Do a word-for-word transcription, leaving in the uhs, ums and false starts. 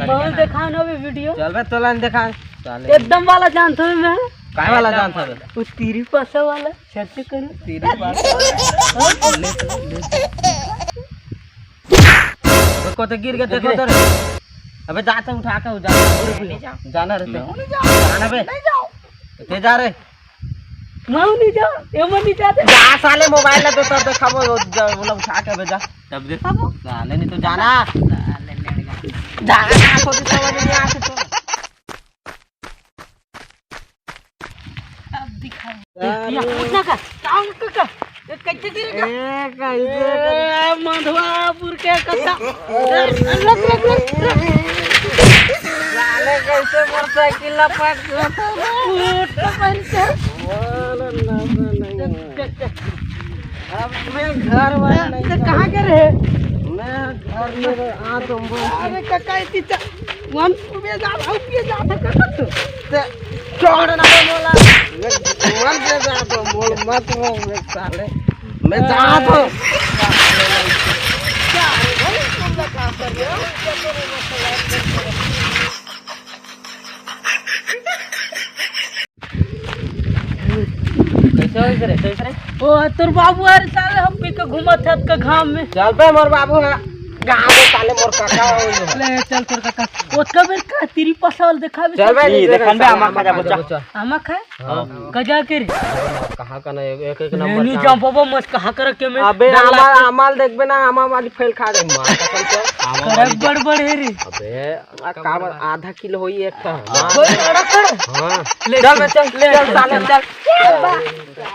बहुत देखा ना अभी वीडियो। चल बे, तोला नहीं देखा। साले। एकदम वाला जानत हवे मैं। काय वाला जानत हवे? वो तीरी पासा वाला, छत्तीस करू। तीरी पासा वाला। ले, ले। वो कोते गिर के देखो तो रे। अबे जा तो उठा के जा। नहीं जाओ। जाना रहते। नहीं जाओ। जाना बे। नहीं जाओ। ते जा रे। मैं नहीं जा, ये मैं नहीं जाते। जा साले, मोबाइल ला दे, तब देखाबो, वो जा, वो ला उठा के अबे जा। तब देखाबो। साले नहीं तो जाना। साले लड़का। जाना, सोच समझ नहीं आते तो। अब दिखाओ। अरे। या, उठना का? क्या उठना का? ये कैसे गिरेगा? ए, कैसे ए, मधुआपुर के कच्चा। ए, रुक, रुक, रुक, रुक। साले कैसे मोटरसाइकिल ला पट रहा था रे? उठ तो पहले से। वाला ना, ना, नहीं। चल, चल, चल। अब मैं घर वाला नहीं तो कहाँ के रहे? मैं घर में आ तो बोल। अरे काका, इतनी चा-, वन पे जा, वन पे जा, काका। ते छोड़ ना बे मोला। मैं वन पे जा तो बोल, मत वो मैं साले। मैं जा तो। कैसे होइस रे, कैसे रे? ओ, तोर बाबू, अरे साले, हम पी के घूमत हत का घाम में। चल बे, मोर बाबू है। गाँव में साले मोर काका हो। ले, चल तोर काका। ओतका बेर का तीरी पासा वाला देखा बे। चल बे, नहीं, देखन बे, आमा खा जा, बच्चा। आमा खाए? हाँ। कजा के रे? कहाँ का ना, एक, एक, एक नंबर नहीं का। जा बाबा, मत कहाँ कर के मैं अबे, डर आमा, लगता। आमा ल देखबे ना, आमा वाली फेल खा दे, माँ कसम से। करक बड़ बड़ है रे। अबे, आ, का बर आधा किलो होई एक ठा। हाँ। कोई लड़क है? हाँ। ले, चल बे, चल, ले, चल, चल, साले, चल। चल।